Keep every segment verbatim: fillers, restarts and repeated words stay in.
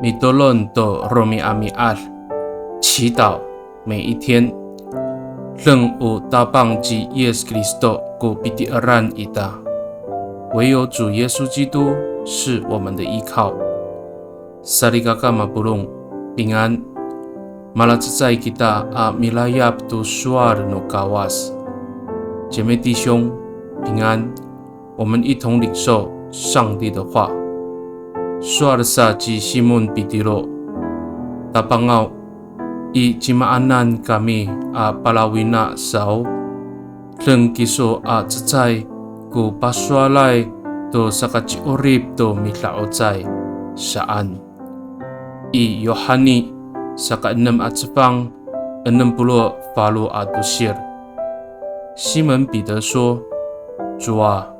Mitolon to romi'ami'ad, 祈祷每一天。Deng o Tapang ci Yis Kristo ko piti'eran ita. 唯有主耶稣基督是我们的依靠。Salikaka mapolong, 平安。Malacecay kita a milayap to sowal no Kawas. 姐妹弟兄，平安。我们一同领受上帝的话。Sowal sa ci Simon Pitiro, Tapangaw, i cimaanan kami a palawina saw? Deng kiso a cecay ko pasowalay to sakaci'orip to mida'ocay saan. I Yohani saka enem a cefang, enem polo' falo a tosir. 西门彼得说：“主啊，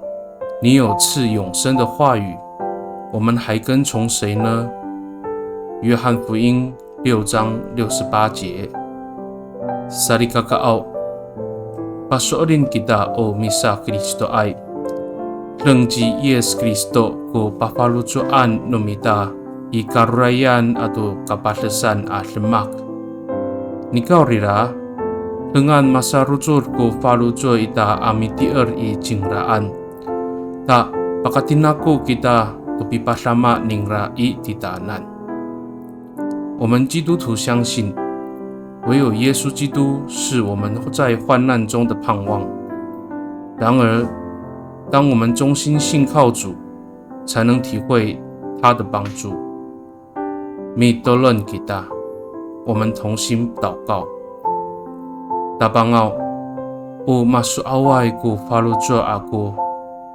你有赐永生的话语，我们还跟从谁呢？”约翰福音六章六十八节。Salikakaaw, paso'elin kita o misaKristoay. Deng ci Yis Kristo ko pafaloco'an no mita i karorayan ato kapadesan a demak. Nikawrira, dengan masarocod ko faloco' ita a miti'er i cingraan, ta pakatinako kita to pipadama ningra i titaanan. 我们基督徒相信，唯有耶稣基督是我们在患难中的盼望。然而，当我们忠心信靠主，才能体会他的帮助。Mitolon kita, 我们同心祷告。Tapangaw, o maso'away ko faloco' ako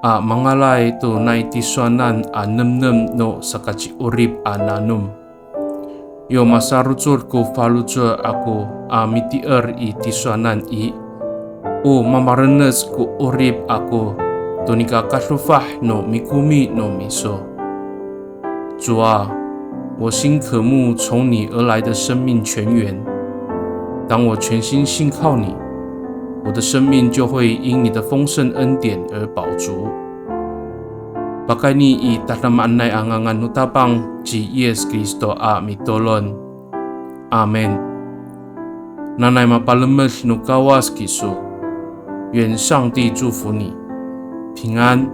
a mangalay to nai tisowanan a nemnem no sakaci'orip a nanom. Yo masarocod ko faloco' ako a miti'er i tisowanan i, o mamarenec ko 'orip ako to nika kadofah no mikomi no miso. 主啊，我心渴慕从你而来的生命泉源。当我全心信靠你，我的生命就会因你的丰盛恩典而饱足。Pakayni i tadamaanay a ngangan no Tapang ci Yis Kristo a mitolon. Amin. Nanay mapalemed no Kawas kiso. 愿上帝祝福你，平安。